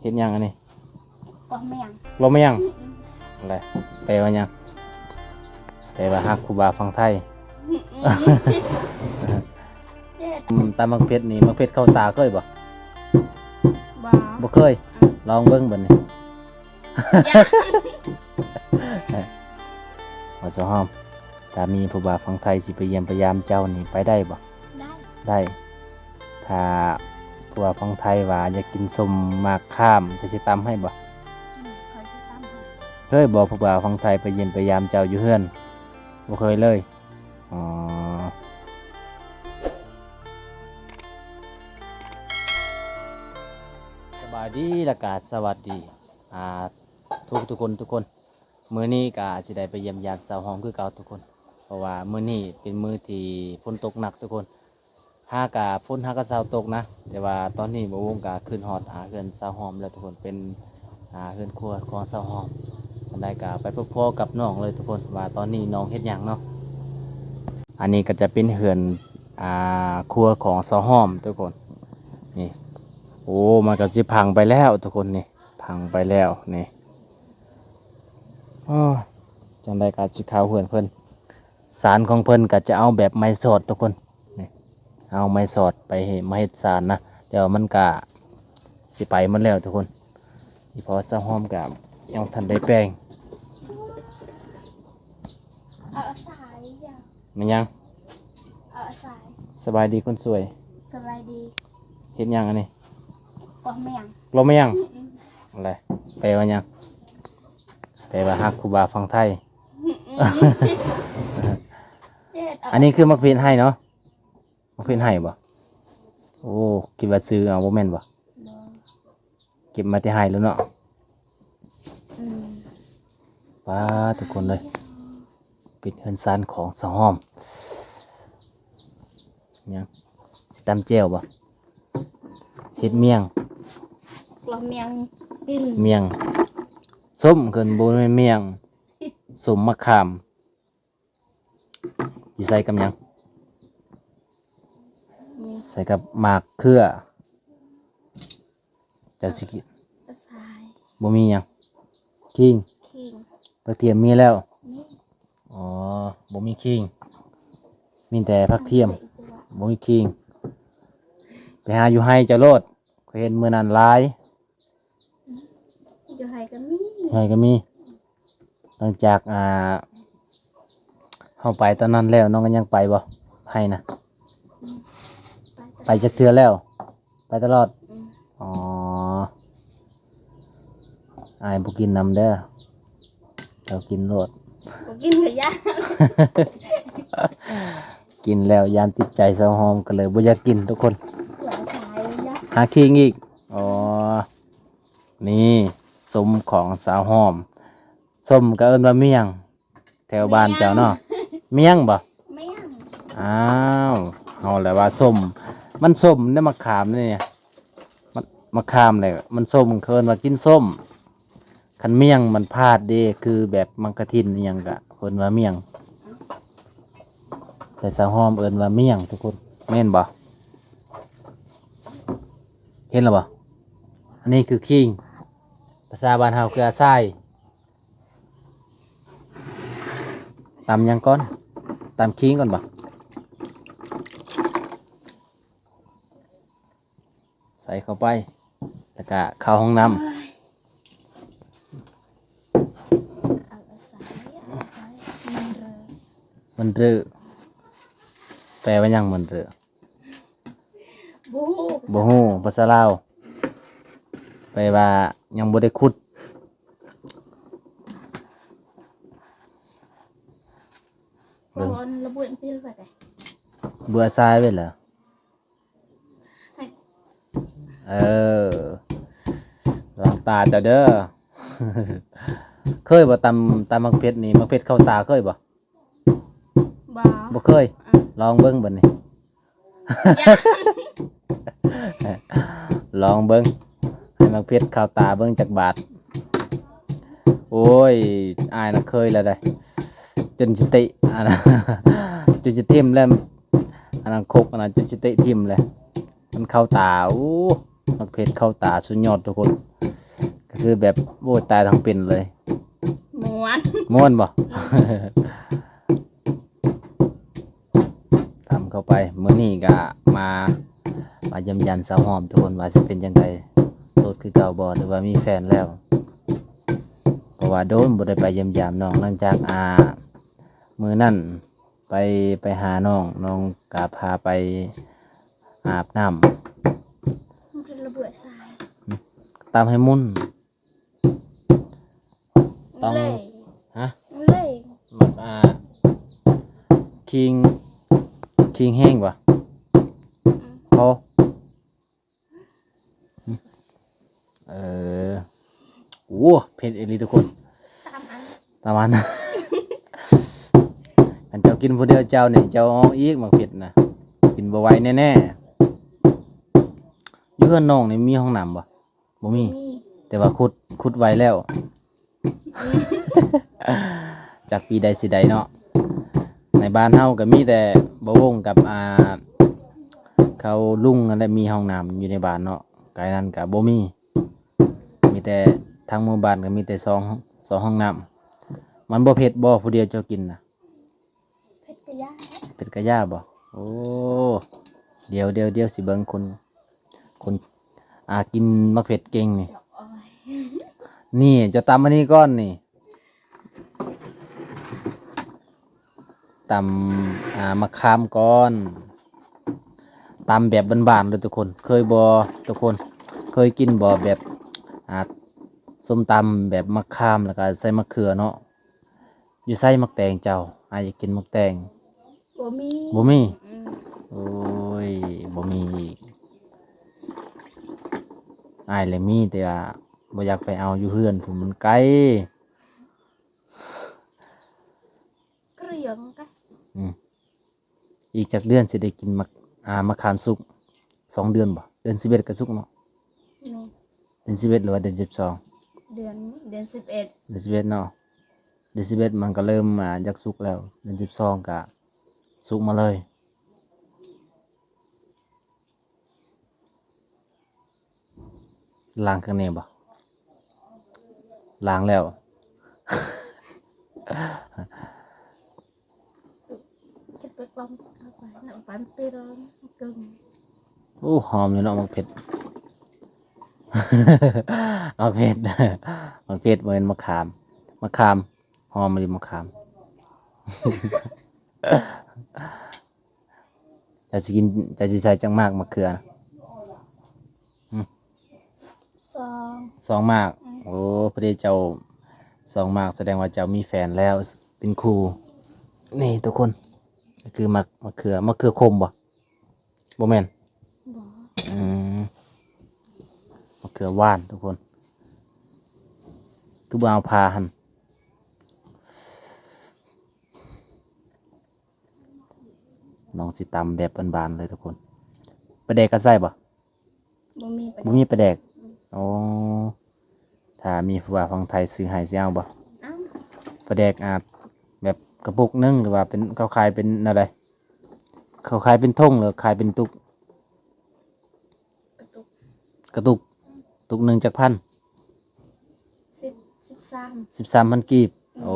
ເຮັດຫຍັງອັນນີ້? ປອກແມງ. ປອກແມງ? ອືມໆ. ແລະ ແປວ່າຫຍັງ? ແປວ່າຮັກຄູບາຝັ່ງໄທ. ອືມໆ. ເຈັບ. ອືມ ຕຳໝາກເຜັດນີ້ ໝາກເຜັດເຂົ້າຕາເຄີຍບໍ່? ບໍ່. ບໍ່ເຄີຍ? ອືມ. ລອງເບິ່ງບັດນີ້. ວ່າສາວຫອມ ຖ້າມີຜູ້ບ່າວຝັ່ງໄທຊິໄປຢ້ຽມໄປຢາມເຈົ້ານີ້ ໄປໄດ້ບໍ່? ໄດ້. ໄດ້. ຖ້າຜູ້ບ່າວຝັ່ງໄທວ່າຢາກກິນສົ້ມໝາກຂາມ ເຈົ້າຊິຕຳໃຫ້ບໍ່? ອືມ ຂ້ອຍຊິຕຳໃຫ້. ເຄີຍບໍ່ຜູ້ບ່າວຝັ່ງໄທໄປຢ້ຽມໄປຢາມເຈົ້າຢູ່ເຮືອນ? ບໍ່ເຄີຍເລີຍ. ອໍ ສະບາຍດີ ແລ້ວກະສະຫວັດດີ ອ່າ ທຸກໆຄົນ ທຸກຄົນ. ມື້ນີ້ກະຊິໄດ້ໄປຢ້ຽມຢາມສາວຫອມຄືເກົ່າທຸກຄົນ ເພາະວ່າມື້ນີ້ເປັນມື້ທີ່ຝົນຕົກໜັກທຸກຄົນ. ຫາກະຝົນຫາກະເຊົາຕົກນະ ແຕ່ວ່າຕອນນີ້ບ່າວວົງກະຂຶ້ນຮອດ ອ່າ ເຮືອນສາວຫອມແລ້ວທຸກຄົນ ເປັນ ອ່າ ເຮືອນຄົວຂອງສາວຫອມ. ອັນໃດກະໄປພົບພໍ້ກັບນ້ອງເລີຍທຸກຄົນ ວ່າຕອນນີ້ນ້ອງເຮັດຫຍັງເນາະ. ອັນນີ້ກະຈະເປັນເຮືອນ ອ່າ ຄົວຂອງສາວຫອມທຸກຄົນ ນີ້. ໂອ້ ມັນກະຊິພັງໄປແລ້ວທຸກຄົນນີ້ ພັງໄປແລ້ວນີ້. ໂອ້ ຈັ່ງໃດກະຊິເຂົ້າເຮືອນເພິ່ນ. ສານຂອງເພິ່ນກະຈະເອົາແບບໄມ້ສອດທຸກຄົນ ນີ້ ເອົາໄມ້ສອດໄປເຮັດ ມາເຮັດສານນະ ແຕ່ວ່າມັນກະຊິໄປໝົດແລ້ວທຸກຄົນ. ອີ່ພໍ່ສາວຫອມກະຍັງບໍ່ທັນໄດ້ແປງ. ເອົາສາຍຢ່າ ແມ່ນຫຍັງ? ເອົາສາຍ. ສະບາຍດີຄົນສວຍ. ສະບາຍດີ. ເຮັດຫຍັງອັນນີ້? ປອກແມງ. ປອກແມງ? ອືມໆ. ແລະ ແປວ່າຫຍັງ? ແປວ່າຮັກຄູບາຝັ່ງໄທ. ອືມໆ. ເຈັບ. ອັນນີ້ຄືໝາກເຜັດໄຮ່ເນາະ? ໝາກເຜັດໄຮ່ບໍ່? ໂອ້ ຄິດວ່າຊື້ເອົາ ບໍ່ແມ່ນບໍ່? ບໍ່. ເກັບມາແຕ່ໄຮ່ແລ້ວເນາະ? ອືມ. ປາດ ທຸກຄົນເອີຍ ເປັນເຮືອນຊານຂອງສາວຫອມ. ຫຍັງ? ຊິຕຳແຈ່ວບໍ່? ເຮັດໝ້ຽງ. ລະໝ້ຽງປີ້ນ. ໝ້ຽງ ສົ້ມ ເອີ້ນບໍ່ແມ່ນໝ້ຽງ ສົ້ມໝາກຂາມ. ຊິໃສ່ກັບຫຍັງ? ອືມ. ໃສ່ກັບໝາກເຂືອ. ເຈົ້າຊິກິນ? ບໍ່ມີຫຍັງ? ຂີງ? ຂີງ. ກະທຽມມີແລ້ວ? ມີ. ອໍ ບໍ່ມີຂີງ ມີແຕ່ຜັກທຽມ. ບໍ່ມີຂີງ. ໄປຫາຢູ່ໄຮ່ເຈົ້າໂລດ ຂ້ອຍເຫັນມື້ນັ້ນຫຼາຍ. ຢູ່ໄຮ່ກະມີ. ໄຮ່ກະມີ. ຫຼັງຈາກ ອ່າ ເຮົາໄປຕອນນັ້ນແລ້ວ ນ້ອງກະຍັງໄປບໍ່? ໄຮ່ນະ. ອືມ. ໄປ ໄປຈັກເທື່ອແລ້ວ? ໄປຕະຫຼອດ? ອືມ. ອໍ ອ້າຍບໍ່ກິນນຳເດີ ເຈົ້າກິນໂລດ. ບໍ່ກິນກະຢ້ານ. ກິນແລ້ວຢ້ານຕິດໃຈສາວຫອມ ກະເລີຍບໍ່ຢາກກິນທຸກຄົນ. ຫາຂີງອີກ. ອໍ ນີ້ ສົ້ມຂອງສາວຫອມ. ສົ້ມກະເອີ້ນວ່າໝ້ຽງ ແຖວບ້ານເຈົ້າເນາະ. ໝ້ຽງບໍ່? ໝ້ຽງ. ອ້າວ ເຮົາແຫຼະວ່າສົ້ມ ມັນສົ້ມເດ້ ໝາກຂາມນີ້. ມັນ ໝາກຂາມແຫຼະ ມັນສົ້ມ ເຂົາເອີ້ນວ່າກິນສົ້ມ. ຄັນໝ້ຽງມັນພາດເດ້ ຄືແບບໝາກກະທິນອີ່ຫຍັງກະເອີ້ນວ່າໝ້ຽງ ແຕ່ສາວຫອມເອີ້ນວ່າໝ້ຽງທຸກຄົນ ແມ່ນບໍ່? ເຫັນແລ້ວບໍ່? ອັນນີ້ຄືຂີງ ພາສາບ້ານເຮົາຄືອາຊາຍ. ຕຳຫຍັງກ່ອນ? ຕຳຂີງກ່ອນບໍ່? ໃສ່ເຂົ້າໄປ ແລ້ວກະເຂົ້າຫ້ອງນ້ຳ. ມັນເຣ ແປວ່າຫຍັງມັນເຣ? ບໍ່ຮູ້ ບໍ່ຮູ້ພາສາລາວ ແປວ່າຍັງບໍ່ໄດ້ຂຸດ. ເບິ່ງ ເບິ່ງຊາຍເວີຍລະ. ເອີ ລະວັງຕາເຈົ້າເດີ. ເຄີຍບໍ່ ຕຳ ຕຳໝາກເຜັດນີ້ ໝາກເຜັດເຂົ້າຕາເຄີຍບໍ່? ບໍ່ ບໍ່ເຄີຍ. ອືມ ລອງເບິ່ງບັດນີ້. ຢ່າ ລອງເບິ່ງ ໃຫ້ໝາກເຜັດເຂົ້າຕາເບິ່ງຈັກບາດ. ໂອ້ຍ ອ້າຍນະເຄີຍແລ້ວໃດ໋ ຈົນຊິເຕະ ອັນ ຈົນຊິຖິ້ມແລ້ວ ອັນນັ້ນຄົກອັນນັ້ນ ຈົນຊິເຕະຖິ້ມແລ້ວ ມັນເຂົ້າຕາ. ໂອ້ ໝາກເຜັດເຂົ້າຕາສຸດຍອດທຸກຄົນ ກໍຄືແບບ ໂອ້ຍ ຕາຍທັງເປັນເລີຍ. ມ່ວນ ມ່ວນບໍ່? ຕຳເຂົ້າໄປ. ມື້ນີ້ກໍມາ ມາຢ້ຽມຢາມສາວຫອມທຸກຄົນ ວ່າຊິເປັນຈັ່ງໃດ ໂສດຄືເກົ່າບໍ່ ຫຼືວ່າມີແຟນແລ້ວ? ເພາະວ່າດົນບໍ່ໄດ້ໄປຢ້ຽມຢາມນ້ອງ ຫຼັງຈາກ ອ່າ ມື້ນັ້ນໄປ ໄປຫານ້ອງ ນ້ອງກໍພາໄປອາບນ້ຳ. ມັນເປັນລະເບືອຊາຍ ຕຳໃຫ້ໝຸ່ນ. ຕ້ອງ ເລີຍ ຮະ? ເລີຍ ມັນ ອ່າ ຂີງ ຂີງແຮງບໍ່? ອືມ ພໍ? ເອີ ໂອ້ ເຜັດອີ່ຫຼີທຸກຄົນ. ຕາມອັນ ຕາມອັນ. ຄັນເຈົ້າກິນຜູ້ດຽວເຈົ້ານີ້ ເຈົ້າເອົາອີກໝາກເຜັດນະ ກິນບໍ່ໄຫວແນ່ໆ. ຢູ່ເຮືອນນ້ອງນີ້ມີຫ້ອງນ້ຳບໍ່? ບໍ່ມີ ບໍ່ມີ ແຕ່ວ່າຂຸດ ຂຸດໄວ້ແລ້ວ. ຈັກປີໃດຊິໄດ້ເນາະ. ໃນບ້ານເຮົາກໍມີແຕ່ບ່າວວົງກັບ ອ່າ ເຂົາລຸງຫັ້ນແຫຼະ ມີຫ້ອງນ້ຳຢູ່ໃນບ້ານເນາະ. ກາຍນັ້ນກໍບໍ່ມີ ມີແຕ່ທາງໝູ່ບ້ານກໍມີແຕ່ສອງ ສອງຫ້ອງນ້ຳ. ມັນບໍ່ເຜັດບໍ່ ຜູ້ດຽວເຈົ້າກິນນະ? ເຜັດກະຢ່າ ເຜັດກະຢ່າບໍ່? ໂອ້ ດຽວ ດຽວ ດຽວຊິເບິ່ງຄົນ ຄົນ ອ່າ ກິນໝາກເຜັດເກັ່ງນີ້. ໂອ້ຍ ນີ້ ເຈົ້າຕຳອັນນີ້ກ່ອນນີ້ ຕຳ ອ່າ ໝາກຂາມກ່ອນ. ຕຳແບບບ້ານໆເດີທຸກຄົນ. ເຄີຍບໍ່ທຸກຄົນ? ເຄີຍກິນບໍ່ແບບ ອ່າ ສົ້ມຕຳແບບໝາກຂາມ ແລ້ວກໍໃສ່ໝາກເຂືອເນາະ? ຢູ່ໃສໝາກແຕງເຈົ້າ? ອ້າຍຢາກກິນໝາກແຕງ. ບໍ່ມີ ບໍ່ມີ? ອືມ ໂອ້ຍ ບໍ່ມີອີກ. ອ້າຍແຫຼະມີ ແຕ່ວ່າບໍ່ຢາກໄປເອົາຢູ່ເຮືອນພຸ້ນ ມັນໄກ. ເກືອມັນກະ ອືມ ອີກຈັກເດືອນຊິໄດ້ກິນໝາກ ອ່າ ໝາກຂາມສຸກ? ສອງເດືອນບໍ່? ເດືອນສິບເອັດກໍສຸກເນາະ. ແມ່ນ ເດືອນສິບເອັດ ຫຼືວ່າເດືອນສິບສອງ? ເດືອນ ເດືອນສິບເອັດ ເດືອນສິບເອັດເນາະ. ເດືອນສິບເອັດມັນກໍເລີ່ມ ອ່າ ຢາກສຸກແລ້ວ ເດືອນສິບສອງກໍສຸກມາເລີຍ. ລ້າງຂ້າງໃນບໍ່? ລ້າງແລ້ວ. ເກັບໄປກ່ອນ ເອົາໄປ ນ້ຳປານເປັນເຄິ່ງ. ໂອ້ ຫອມຢູ່ເນາະໝາກເຜັດ. ໝາກເຜັດ ໝາກເຜັດ ບໍ່ແມ່ນໝາກຂາມ. ໝາກຂາມ ຫອມອີ່ຫຼີໝາກຂາມ. ເຈົ້າຊິກິນ ເຈົ້າຊິໃສ່ຈັກໝາກໝາກເຂືອ? ຫຶ? ສອງ ສອງໝາກ. ອືມ ໂອ້ ພໍດີເຈົ້າສອງໝາກ ສະແດງວ່າເຈົ້າມີແຟນແລ້ວ ເປັນຄູ່. ນີ້ທຸກຄົນ ຄືໝາກ ໝາກເຂືອ. ໝາກເຂືອຂົມບໍ່? ບໍ່ແມ່ນ. ບໍ່. ອືມ ໝາກເຂືອຫວານທຸກຄົນ. ຄືບໍ່ເອົາຜ່າຫັ້ນ? ນ້ອງຊິຕຳແບບບ້ານໆເລີຍທຸກຄົນ. ປາແດກກໍໃສ່ບໍ່? ບໍ່ມີປາແດກ. ບໍ່ມີປາແດກ. ອືມ ໂອ້ ຖ້າມີຜູ້ບ່າວຝັ່ງໄທຊື້ໃຫ້ຊິເອົາບໍ່? ເອົາ. ປາແດກ ອ່າ ແບບກະປຸກໜຶ່ງ ຫຼືວ່າເປັນ ເຂົາຂາຍເປັນແນວໃດ? ເຂົາຂາຍເປັນຖົງ ຫຼືຂາຍເປັນຕຸກ? ກະຕຸກ ກະຕຸກ. ຕຸກໜຶ່ງຈັກພັນ? ສິບ ສິບສາມ ສິບສາມພັນກີບ. ແມ່ນ. ໂອ້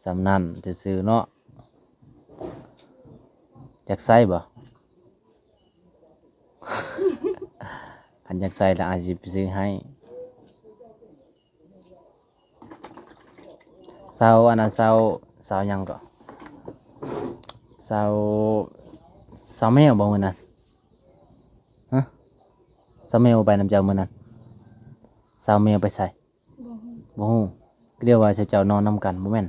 ສ່ຳນັ້ນຊື່ໆເນາະ. ຢາກໃຊ້ບໍ່? ຄັນຢາກໃຊ້ລະ ອ້າຍຊິໄປຊື້ໃຫ້. ສາວ ອັນນັ້ນ ສາວ ສາວຫຍັງເກາະ? ສາວ ສາວແມວບໍ່ມື້ນັ້ນ? ຮະ? ສາວແມວໄປນຳເຈົ້າມື້ນັ້ນ? ສາວແມວໄປໃສ? ບໍ່ຮູ້ ບໍ່ຮູ້. ກໍດຽວວ່າເຈົ້ານອນນຳກັນບໍ່ແມ່ນ?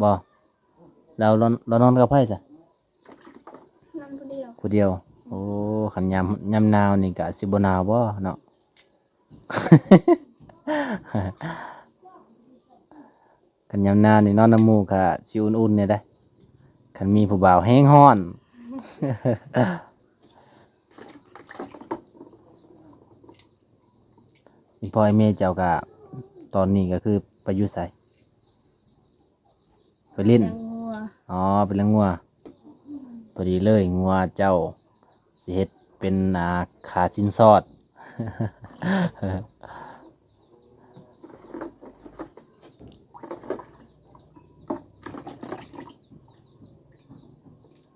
ບໍ່ ບໍ່. ລາວນອນ ລາວນອນກັບໃຜຊະ? ນອນຜູ້ດຽວ ຜູ້ດຽວ. ໂອ້ ຄັນຍາມ ຍາມໜາວນີ້ກະຊິບໍ່ໜາວບໍ່ເນາະ? ຄັນຍາມໜາວນີ້ນອນນຳໝູ່ກະຊິອຸ່ນໆແດ່ໃດ໋ ຄັນມີຜູ້ບ່າວແຮງຮ້ອນ. ອີ່ພໍ່ອີ່ແມ່ເຈົ້າກະ ຕອນນີ້ກະຄືໄປຢູ່ໃສ? ໄປຫຼິ້ນ. ລ້ຽງງົວ. ອໍ ໄປລ້ຽງງົວ. ພໍດີເລີຍ ງົວເຈົ້າຊິເຮັດ ເປັນ ອ່າ ຄ່າສິນສອດ.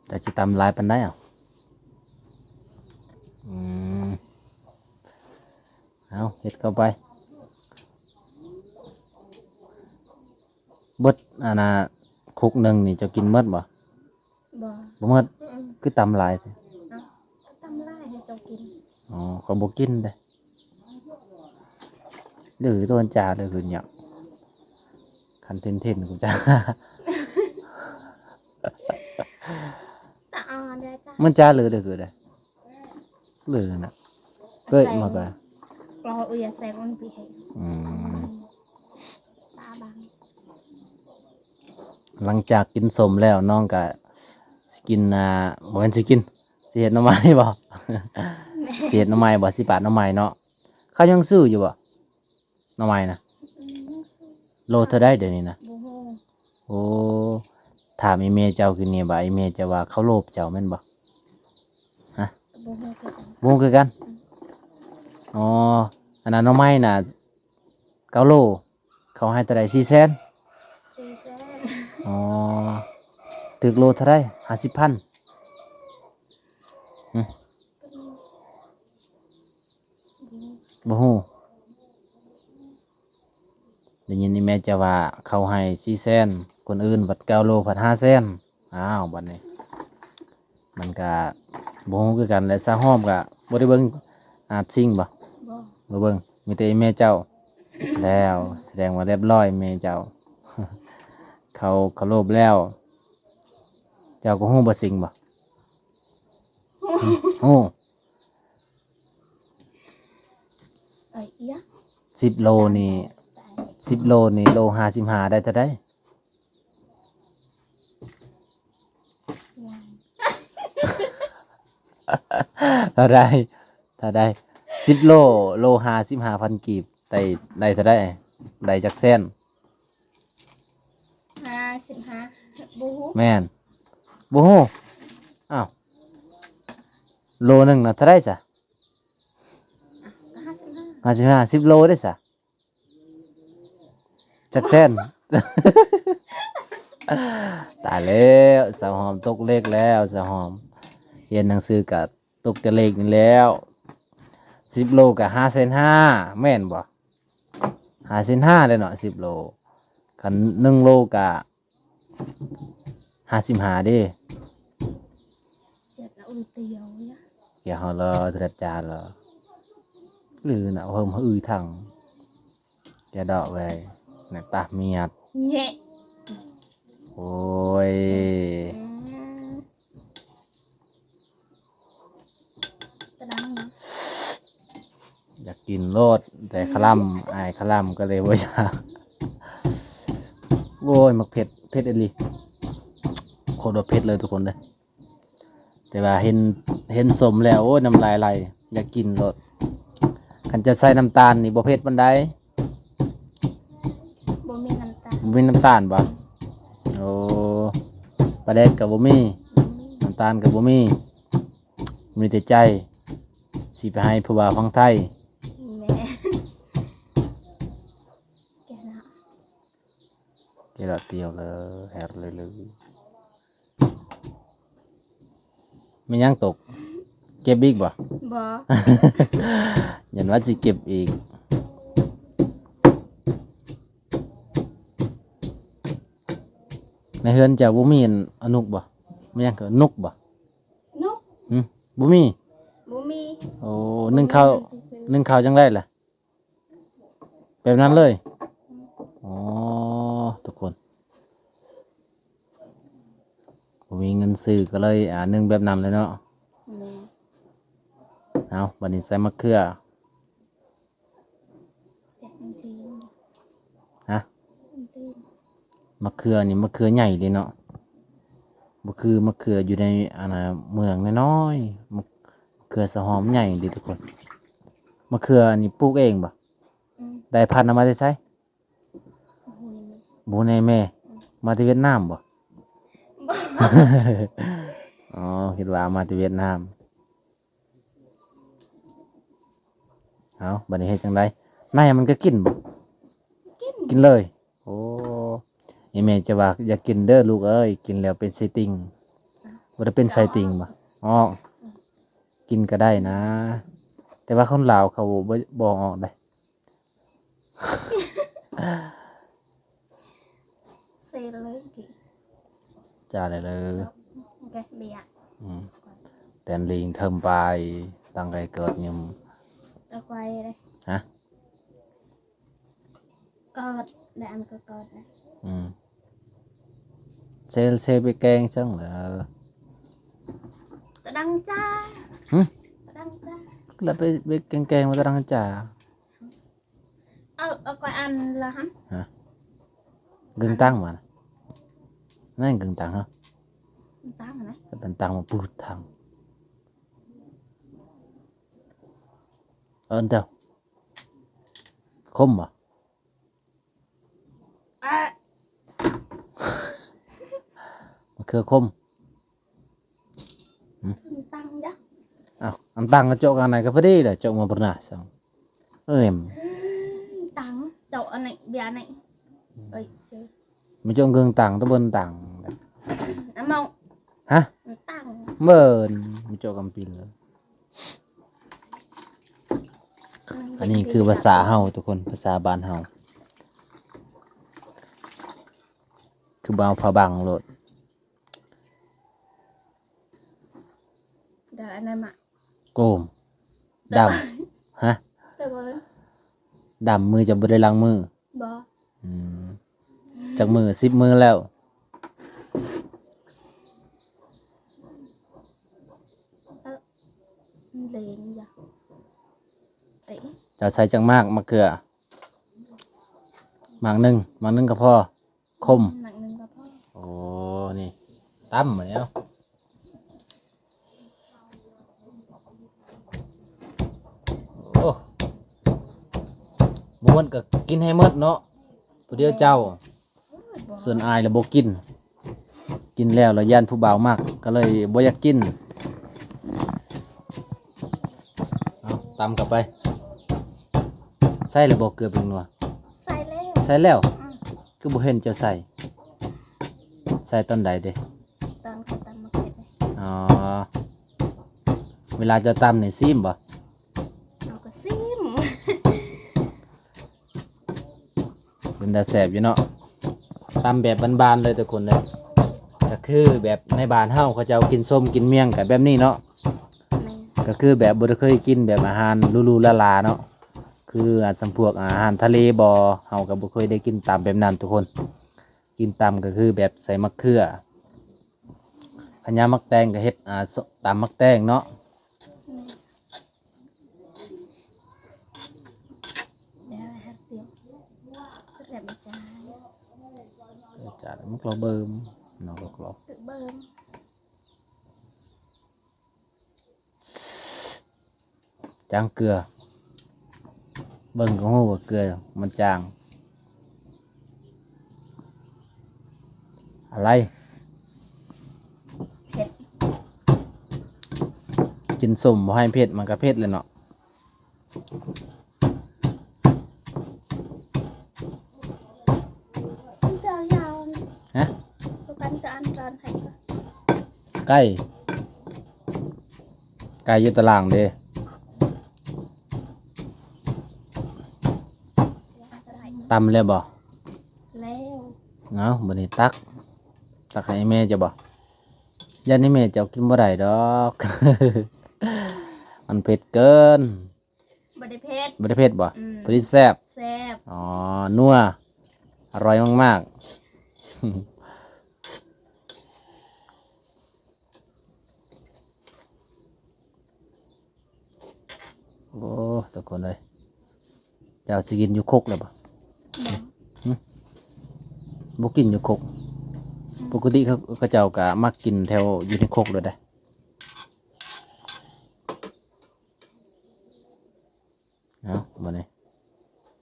ແຕ່ຊິຕຳຫຼາຍປານໃດເອົາ? ອືມ ເອົາ ເຮັດເຂົ້າໄປ ເບິດ ອັນນ່າ ຄຸກໜຶ່ງນີ້ເຈົ້າກິນໝົດບໍ່? ບໍ່ ບໍ່ໝົດ. ອືມ ຄືຕຳຫຼາຍແທ້? ເອົ້າ ຕຳຫຼາຍໃຫ້ເຈົ້າກິນ. ອໍ ຂ້ອຍບໍ່ກິນເດ້. ດື້ໂຕນຈາ ດື້ຂຶ້ນຫຍັງ ຄັນເທັນໆ ກູຈາ ຕາອ່ອນເດ້ອຈາ ມັນຈາ ຫຼື ດື້ຄືໃດ ຫຼືນະ ເກີດມາກະ ກອເອື້ອຍໃສ່ຄົນພິເສດ. ອືມ ຕາບັງ. ຫຼັງຈາກກິນສົ້ມແລ້ວ ນ້ອງກະຊິກິນ ອ່າ ບໍ່ແມ່ນຊິກິນ ຊິເຮັດໜໍ່ໄມ້ບໍ່? ຊິເຮັດໜໍ່ໄມ້ບໍ່? ຊິປາດໜໍ່ໄມ້ເນາະ. ເຂົາຍັງຊື້ຢູ່ບໍ່ ໜໍ່ໄມ້ນະ? ອືມ ໂລເທົ່າໃດດຽວນີ້ນະ? ບໍ່ຮູ້. ໂອ້ ຖາມອີ່ແມ່ເຈົ້າຄືນີ້ ວ່າອີ່ແມ່ເຈົ້າວ່າເຂົາໂລບເຈົ້າແມ່ນບໍ່? ຮະ? ບໍ່ຮູ້ຄືກັນ ບໍ່ຮູ້ຄືກັນ. ອືມ ອໍ ອັນນັ້ນໜໍ່ໄມ້ນະ ເກົ້າໂລ ເຂົາໃຫ້ເທົ່າໃດ? ສີ່ແສນ. ສີ່ແສນ. ອໍ ຖືກໂລເທົ່າໃດ? ຫ້າສິບພັນ. ຫຶ? ບໍ່ຮູ້. ໄດ້ຍິນອີ່ແມ່ເຈົ້າວ່າເຂົາໃຫ້ສີ່ແສນ ຄົນອື່ນພັດເກົ້າໂລພັດຫ້າແສນ. ອ້າວ ບັດນີ້ມັນກະບໍ່ຮູ້ຄືກັນແຫຼະ. ສາວຫອມກະບໍ່ໄດ້ເບິ່ງ ອາດຊິງບໍ່? ບໍ່ ບໍ່ເບິ່ງ ມີແຕ່ອີ່ແມ່ເຈົ້າ. ແລ້ວສະແດງວ່າລຽບຮ້ອຍແມ່ເຈົ້າ ເຂົາເຄົາລົບແລ້ວ. ເຈົ້າກໍຮູ້ບໍ່ຊິງບໍ່? ຮູ້. ເອີຍ ອີຫຍັງ? ສິບໂລນີ້ ສິບໂລນີ້ໂລຫ້າສິບຫ້າ ໄດ້ເທົ່າໃດ? ເທົ່າໃດ? ເທົ່າໃດ? ສິບໂລ ໂລຫ້າສິບຫ້າພັນກີບ ໄດ້ ໄດ້ເທົ່າໃດ? ໄດ້ຈັກແສນ? ຫ້າສິບຫ້າ ບໍ່ຮູ້. ແມ່ນ ບໍ່ຮູ້. ອ້າວ ໂລໜຶ່ງນະເທົ່າໃດຊະ? ຫ້າສິບຫ້າ ຫ້າສິບຫ້າ ສິບໂລເດ້ຊະ ຈັກແສນ? ຕາຍແລ້ວ ສາວຫອມຕົກເລກແລ້ວ. ສາວຫອມຮຽນໜັງສືກະຕົກແຕ່ເລກນີ້ແລ້ວ. ສິບໂລກະຫ້າແສນຫ້າ ແມ່ນບໍ່? ຫ້າແສນຫ້າເດ້ເນາະ ສິບໂລ. ຄັນໜຶ່ງໂລກະ ຫ້າສິບຫ້າເດ້. ເຈັບລະອຶດຕຽວຍະ ກຽວເຮົາລະເທດຈານລະ ຫຼືນະເພີ່ມອຶທັງ ກຽວດອກເວີຍ ນະຕາມຽດ ແຍະ. ໂອ້ຍ ອືມ ກະດັງເນາະ ຢາກກິນໂລດ ແຕ່ຄະລຳ ອາຍຄະລຳກໍເລີຍບໍ່ຢາກ. ໂອ້ຍ ໝາກເຜັດ ເຜັດອີ່ຫຼີ ໂຄດວ່າເຜັດເລີຍທຸກຄົນເດີ. ແຕ່ວ່າເຫັນ ເຫັນສົ້ມແລ້ວ ໂອ້ຍ ນ້ຳລາຍໄຫຼ ຢາກກິນໂລດ. ຄັນຈະໃສ່ນ້ຳຕານນີ້ບໍ່ເຜັດປານໃດ? ບໍ່ມີນ້ຳຕານ. ບໍ່ມີນ້ຳຕານບໍ່? ໂອ້ ປາແດກກໍບໍ່ມີ ບໍ່ມີ ນ້ຳຕານກໍບໍ່ມີ. ມີແຕ່ໃຈ ຊິໄປໃຫ້ຜູ້ບ່າວຝັ່ງໄທ. ແມ່ນ ແກ່ນະ ກະດອກຕຽວເລີຍ ແຮດເລີຍ. ແມ່ນຫຍັງຕົກ? ເກັບອີກບໍ່? ບໍ່ ຢ້ານວ່າຊິເກັບອີກ. ໃນເຮືອນເຈົ້າບໍ່ມີອັນ ອະນຸກບໍ່? ແມ່ນຫຍັງ? ນຸກບໍ່? ນຸກ? ຫຶ? ບໍ່ມີ? ບໍ່ມີ. ໂອ້ ໜຶ້ງເຂົ້າ ໜຶ້ງເຂົ້າຈັ່ງໃດລະ? ແບບນັ້ນເລີຍ? ອໍ ທຸກຄົນ ບໍ່ມີເງິນຊື້ກໍເລີຍ ອາ ໜຶ້ງແບບນັ້ນເລີຍເນາະ. ແມ່ນ. ເອົາ ບັດນີ້ໃສ່ມະເຂືອ. ຈັກມັນທີ ຮະ? ມັນທີ ມະເຂືອນີ້ ມະເຂືອໃຫຍ່ເດ້ເນາະ ບໍ່ຄືມະເຂືອຢູ່ໃນ ອັນນ່າ ເມືອງນ້ອຍໆ ມະເຂືອສາວຫອມໃຫຍ່ເດ້ທຸກຄົນ. ມະເຂືອນີ້ປູກເອງບໍ່? ອືມ ໄດ້ພັນເອົາມາແຕ່ໃສ? ບໍ່ຮູ້ແນ່ແມ່ ອືມ ມາແຕ່ຫວຽດນາມບໍ່? ບໍ່ ອໍ ຄິດວ່າເອົາມາແຕ່ຫວຽດນາມ. ເອົາ ບັດນີ້ເຮັດຈັ່ງໃດ? ໃນມັນກໍກິນບໍ່? ກິນ ກິນເລີຍ. ໂອ້ ອີແມ່ຈະວ່າ ຢ່າກິນເດີລູກເອີຍ ກິນແລ້ວເປັນໄສ້ຕິ່ງ. ບໍ່ໄດ້ເປັນໄສ້ຕິ່ງບໍ່? ອອກ ກິນກໍໄດ້ນະ ແຕ່ວ່າຄົນລາວເຂົາບໍ່ ບໍ່ອອກເດ້. ເຊເລີຍກີ້ ຈ້າໄດ້ເລີຍ ແກະເບຍ ອືມ ແຕນລີງເທີມປາຍ ຕັ້ງໄກເກີດຍືມ ເອົາໄກເດ້ ຮະ ກອດ ແລະອັນກໍກອດນະ ອືມ ເຊ ເຊໄປແກງຈັ່ງເລີ ຕະດັງຈ້າ ຫຶ ຕະດັງຈ້າ ແລ້ວໄປ ໄປແກງໆ ວ່າຕະດັງຈ້າ. ເອົາ ເອົາກວາຍອັນລະຫັ້ນ ຮະ ກຶງຕັງມານະ ນັ້ນກຶງຕັງເນາະ ຕັງນະ ເປັນຕັງມາປູດທັງ ເອີ້ນເຈົ້າ ຄົມບໍ່? ມະເຂືອຄົມ ອືມ ຕັງຈ້ະ ອ້າວ ອັນຕັງກໍເຈາະກັນໄດ້ກໍພໍດີແຫຼະ ເຈາະມາບນາຊັ້ງ ເອີຍ ຕັງ ເຈາະອັນນີ້ເບຍອັນນີ້ ເອີຍ ເຈີ ມາເຈາະເກິ່ງຕັງ ຕະເບິ່ນຕັງ ອັນມອງ ຮະ ຕັງ ເບິ່ນ ມາເຈາະກຳປິນ ອັນນີ້ຄືພາສາເຮົາທຸກຄົນ ພາສາບ້ານເຮົາ ຄືບໍ່ເອົາຜ້າບັງໂລດ ດາອັນນັ້ນມະ ໂກມ ດຳ ຮະ ດຳ ມືຈະບໍ່ໄດ້ລ້າງມື ບໍ່ ອືມ ຈັກມື້ ສິບມື້ແລ້ວ ເອີ ເລນຢາ ເຈົ້າໃສ່ຈັກໝາກ ໝາກເຂືອ ໝາກໜຶ່ງ ໝາກໜຶ່ງກໍພໍ ຄົມ ໝາກໜຶ່ງກໍພໍ ໂອ້ ນີ້ ຕຳບັດນີ້ ເອົາ ໂອ້ ບໍ່ໝົດກໍກິນໃຫ້ໝົດເນາະ ຜູ້ດຽວເຈົ້າ ສ່ວນອ້າຍລະບໍ່ກິນ ກິນແລ້ວລະຢ້ານຜູ້ບ່າວມັກ ກໍເລີຍບໍ່ຢາກກິນ ເອົາ ຕຳເຂົ້າໄປ ໃສ່ລະບໍ່ເກືອແປ້ງນົວ? ໃສ່ແລ້ວ ໃສ່ແລ້ວ ອືມ ຄືບໍ່ເຫັນເຈົ້າໃສ່ ໃສ່ຕອນໃດເດ? ຕອນເຂົາຕຳໝາກເຜັດເດ ອໍ ເວລາເຈົ້າຕຳນີ້ຊີມບໍ່? ເຮົາກໍຊີມ ເປັນຕາແຊບຢູ່ເນາະ ຕຳແບບບ້ານໆເລີຍທຸກຄົນເດີ ກໍຄືແບບໃນບ້ານເຮົາ ເຂົາເຈົ້າກິນສົ້ມກິນໝ້ຽງກັນແບບນີ້ເນາະ ແມ່ນ ກໍຄືແບບບໍ່ໄດ້ເຄີຍກິນແບບອາຫານຫຼູໆຫຼາໆເນາະ ຄືອາ ສ່ຳພວກອາຫານທະເລບໍ ເຮົາກໍບໍ່ເຄີຍໄດ້ກິນຕຳແບບນັ້ນທຸກຄົນ ກິນຕຳກໍຄືແບບໃສ່ໝາກເຂືອ ຄັນຍາມໝາກແຕງກໍເຮັດ ອາ ຕຳໝາກແຕງເນາະ ແມ່ນ ດຽວໃຫ້ເຮົາຕຽມ ແຊບມາຈ້າ ຈານມັກລອເບິ່ງເນາະ ລອ ລອ ເບິ່ງ ຈາງເກືອ ເບິ່ງກໍຮູ້ວ່າເກືອມັນຈາງ ອະໄລ ເຜັດ ກິນສົ້ມບໍ່ໃຫ້ເຜັດ ມັນກໍເຜັດແຫຼະເນາະ. ເຈົ້າຢາວ ຮະ ປະກັນການການໃຫ້ ໄກ່ ໄກ່ຢູ່ຕາລ່າງເດ້ ຕຳແລ້ວບໍ່? ແລ້ວ ເອົາ ບັດນີ້ຕັກ ຕັກໃຫ້ແມ່ເຈົ້າບໍ່? ຢ້ານແມ່ເຈົ້າກິນບໍ່ໄດ້ດອກ ມັນເຜັດເກີນ. ບໍ່ໄດ້ເຜັດ ບໍ່ໄດ້ເຜັດບໍ່? ອືມ ພໍດີແຊບ ແຊບ ອໍ ນົວ ອະຮ່ອຍມາກໆ ໂອ້ ທຸກຄົນເອີຍ ເຈົ້າຊິກິນຢູ່ຄົກແລ້ວບໍ່? ບໍ່ ຫຶ ບໍ່ກິນຢູ່ຄົກ ອືມ ປົກກະຕິເຂົາ ເຂົາເຈົ້າກະມັກກິນແຖວຢູ່ໃນຄົກໂລດເດ້. ເອົາ ບາດນີ້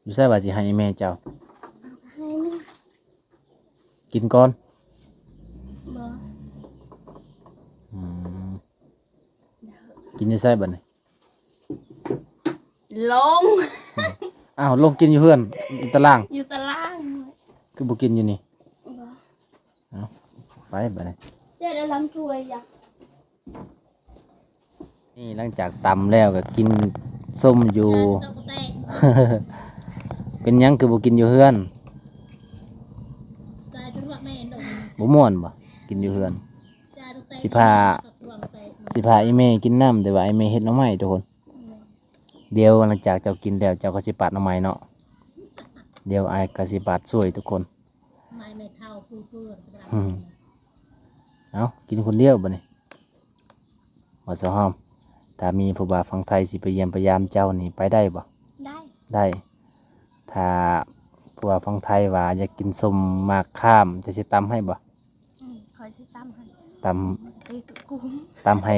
ຢູ່ໃສວ່າຊິໃຫ້ແມ່ເຈົ້າ? ເອົາ ໃຫ້ແມ່ ກິນກ່ອນ ບໍ່ ອືມ ກິນຢູ່ໃສບາດນີ້? ລົງ ອ້າວ ລົງກິນຢູ່ເຮືອນ ຢູ່ຕາລາງ ຢູ່ຕາລາງ ຄືບໍ່ກິນຢູ່ນີ້? ບໍ່ ເອົ້າ ໄປບາດນີ້ ເຈົ້າໄດ້ລຳຖ້ວຍຢາ ນີ້ຫຼັງຈາກຕຳແລ້ວກໍກິນສົ້ມຢູ່ ເປັນຫຍັງຄືບໍ່ກິນຢູ່ເຮືອນ? ບໍ່ມ່ວນບໍ່ ກິນຢູ່ເຮືອນ? ຊິພາ ຊິພາອີ່ແມ່ກິນນຳ ແຕ່ວ່າອີ່ແມ່ເຮັດໜໍ່ໄມ້ທຸກຄົນ. ດຽວຫຼັງຈາກເຈົ້າກິນແລ້ວ ເຈົ້າກໍຊິປາດໜໍ່ໄມ້ເນາະ. ດຽວອ້າຍກໍຊິປາດຊ່ວຍທຸກຄົນ. ອືມ ເອົ້າ ກິນຄົນດຽວບາດນີ້. ບໍ່ຊາວຫອມ ຖ້າມີຜູ້ບ່າວຝັ່ງໄທຊິໄປຢ້ຽມໄປຢາມເຈົ້ານີ້ ໄປໄດ້ບໍ່? ໄດ້ ໄດ້. ຖ້າຜູ້ບ່າວຝັ່ງໄທວ່າຢາກກິນສົ້ມໝາກຂາມ ເຈົ້າຊິຕຳໃຫ້ບໍ່? ອືມ ຂ້ອຍຊິຕຳໃຫ້ ຕຳ ຕຳໃຫ້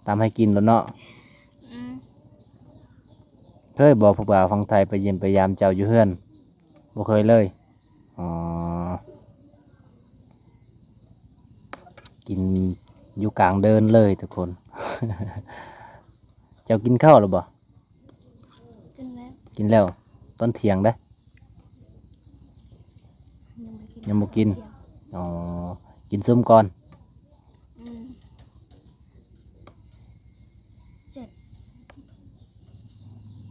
ຕຳໃຫ້ກິນໂລດເນາະ. ອືມ ເຄີຍບໍ່ ຜູ້ບ່າວຝັ່ງໄທໄປຢ້ຽມໄປຢາມເຈົ້າຢູ່ເຮືອນ? ບໍ່ເຄີຍເລີຍ. ອໍ ກິນຢູ່ກາງເດີ່ນເລີຍທຸກຄົນ. ເຈົ້າກິນເຂົ້າແລ້ວບໍ່? ກິນແລ້ວ ກິນແລ້ວ ຕອນທ່ຽງເດ້. ຍັງບໍ່ກິນ ຍັງບໍ່ກິນ. ອໍ ກິນຊຸມກ່ອນ. ອືມ ເຈັດ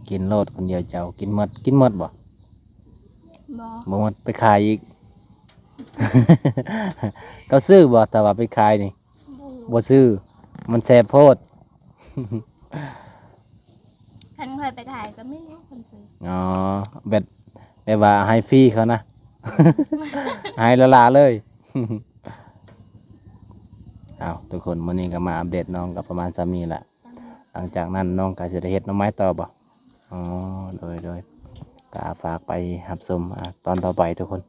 ກິນໂລດຄົນດຽວເຈົ້າ ກິນໝົດ ກິນໝົດບໍ່? ບໍ່ ບໍ່ໝົດໄປຂາຍອີກ. ເຂົາຊື້ບໍ່ ຖ້າວ່າໄປຂາຍນີ້? ບໍ່ ບໍ່ຊື້ ມັນແຊບໂພດ. ຄັນຂ້ອຍໄປຂາຍກໍມີຢູ່ຄົນຊື້. ອໍ ແບບ ແບບວ່າໃຫ້ຟຣີເຂົານະ ໃຫ້ລ້າໆເລີຍ. ເອົ້າ ທຸກຄົນ ມື້ນີ້ກໍມາອັບເດດນ້ອງກໍປະມານສ່ຳນີ້ແຫຼະ. ຫຼັງຈາກນັ້ນນ້ອງກໍຊິໄດ້ເຮັດໜໍ່ໄມ້ຕໍ່ບໍ່? ອໍ ໂດຍ ໂດຍ ກໍຝາກໄປຮັບຊົມ ອາ ຕອນຕໍ່ໄປທຸກຄົນ.